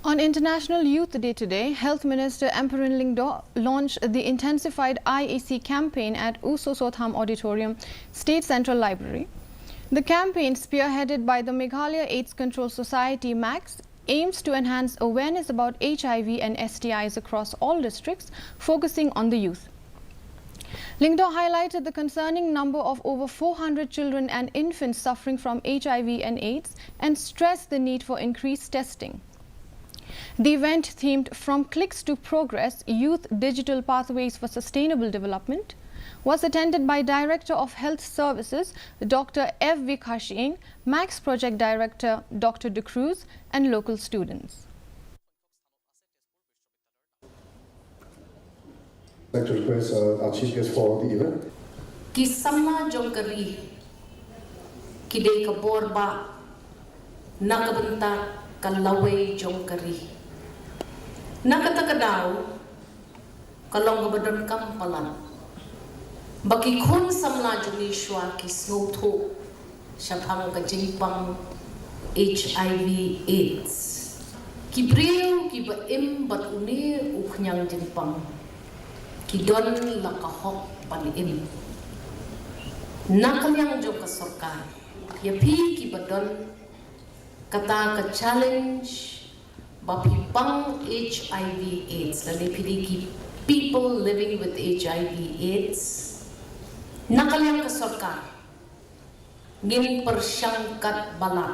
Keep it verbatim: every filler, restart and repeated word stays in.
On International Youth Day today, Health Minister Ampareen Lyngdoh launched the intensified I A C campaign at U Soso Tham Auditorium, State Central Library. The campaign, spearheaded by the Meghalaya AIDS Control Society, MACS, aims to enhance awareness about H I V and S T Is across all districts, focusing on the youth. Lyngdoh highlighted the concerning number of over four hundred children and infants suffering from H I V and AIDS and stressed the need for increased testing. The event, themed From Clicks to Progress: Youth Digital Pathways for Sustainable Development, was attended by Director of Health Services, Doctor F V Kharshiing, MACS Project Director, Doctor De Cruz, and local students. Like to request uh, our chief guest for the event. Ki samla jong ka ri ki dei ka bor ba na ka bynta ka lawei jong ka ri. Na kata ka daw ka long kaba donkam palat ba ki khun samla jong ngi shuwa ki sngewthuh shaphang ka jingpang H I V AIDS. Ki briew kiba im bad une u khñiang jingpang ki don la ka hok ban im. Na ka liang jong ka sorkar, ïa phi kiba don kata ka challenge ba phi pang H I V AIDS lane phi dei ki people living with H I V AIDS, na ka liang ka sorkar ngin pyrshang katba lah